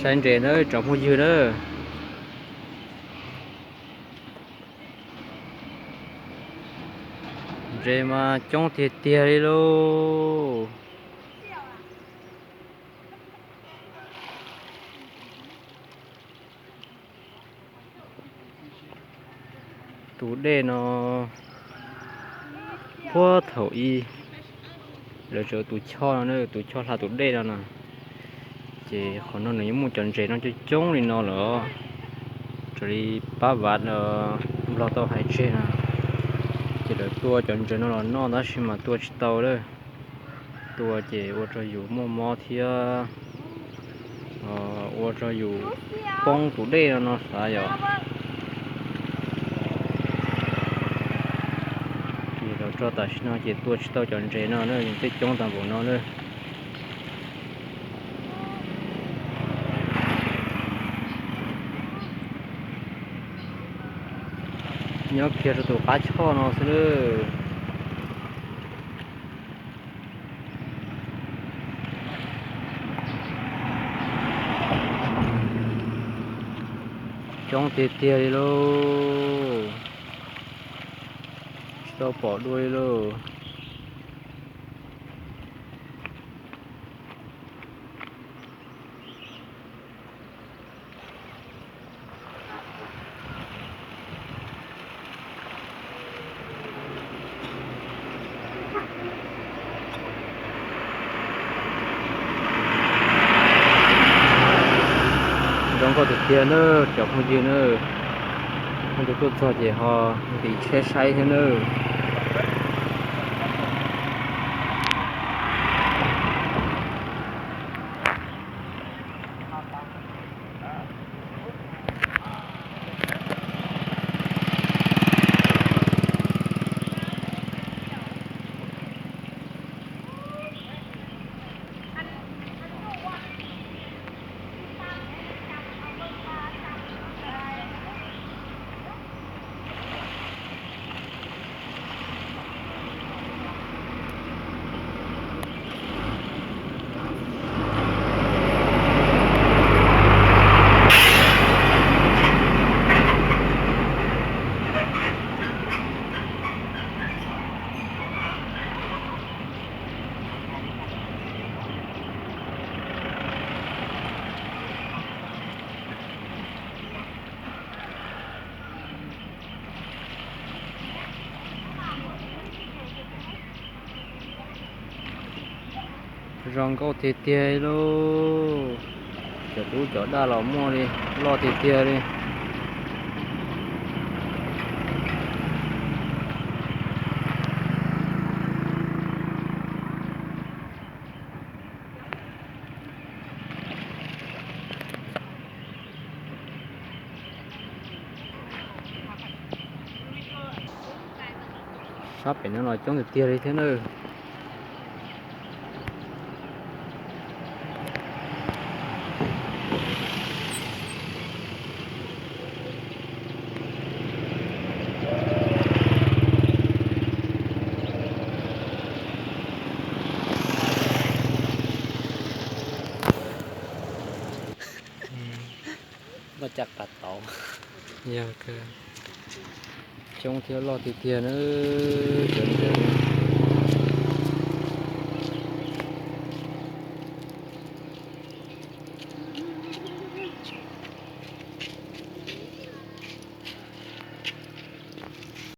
Saib ntses na tsoom phooj ywg na. Ntses mas coob tiag tiag li lauj. Tus dej no puag thaum ub lawv tseem tus choj no, tus choj hla tus dej no no, ces qhov no nws yeej muaj cov ntses no coob coob li no lawm, raws li pab vav nplog tau hais tseg no, ces lawv tua cov ntses no los noj tab sis mas tua tsis tau lawm. Tua ces ua rau yus muaj mob thiab ua rau yus poob tus dej no no xav yom. Ces los txog tam sim no ces tua tsis tau cov ntses no na, nws tej coob tag npaum no na. Nyob kiag rau tus qab choj no xwb lawm. Coob tiag tiag li lauj, tsis tau pom dua li lauj. Zoo nkauj tiag tiag na cov phooj ywg na. Leej twg tuaj txog ces ho ntim tsheb saib thiab nawb. Zoo nkauj tiag tiag li lauj. Cov dub cov daj los muaj li, loj tiag tiag li. Sab pem no los coob tiag tiag li thiab nawb. Noj caj pas tauv. Yog kawg, coob thiab loj tiag tiag nawb cov ntses.